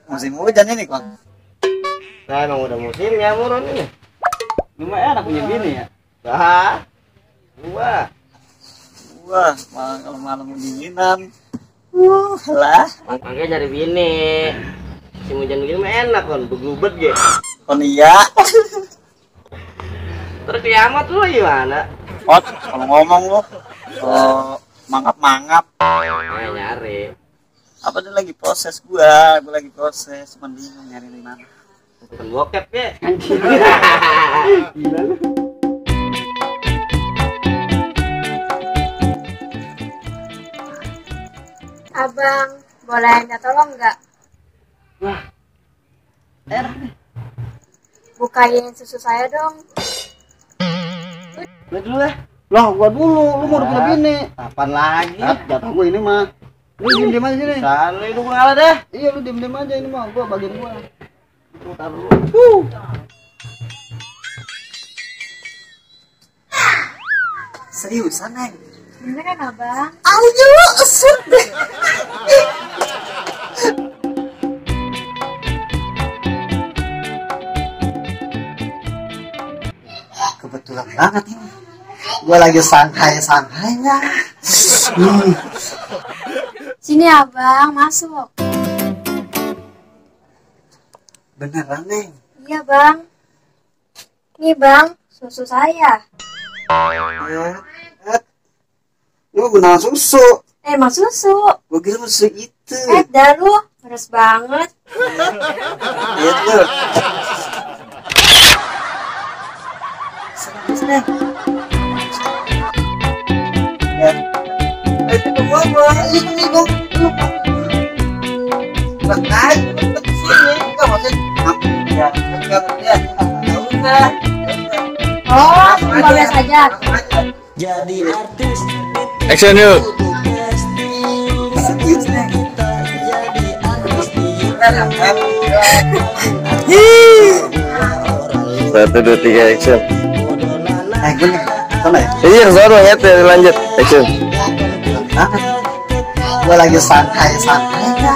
Musim hujan ini kok. Nah emang udah musimnya Muron ini. Lumayan enak punya bini ya. Bah, Wah, malam-malam dinginan. Lah. makanya cari bini. Musim hujan begini mah enak kan, begubet ge. Kon iya. Terus kiamat lu gimana? Ot, kalau ngomong lu mangap-mangap. Nyari. Apa dia lagi proses gua lagi proses, cuman bingung nyari di mana. Bukan bokep ya. Anjir. Gila lu. Abang, boleh minta tolong nggak? Wah. Enak nih. Bukain susu saya dong. Lihat dulu ya. Lah, gua dulu. Lu mau udah punya bini. Kapan lagi? Jatah gua ini mah. Lu diem aja sini. Selalu hidup ngalah dah. Iya, lu diem aja ini mah. Gua bagian gua. Lu taruh dulu. Seriusan, Neng? Beneran abang? Ayo, eset deh. Kebetulan banget ini. Gua lagi santai-santainya. Sini abang, masuk. Beneran, Neng? Iya bang. Nih bang, susu saya. Lu guna susu. Emang susu. Gua kira susu itu. Dah lu, pedes banget. Itu. Serius, Neng? Ya. Itu gua ini gua. Bakal ke sini, enggak maksud ya. Oh, boleh saja. Jadi artis Action yuk. Serius, Neng? Satu dua tiga action. Gue nih, sana ya? Iya baru ya lanjut action. Gue lagi santai-santainya.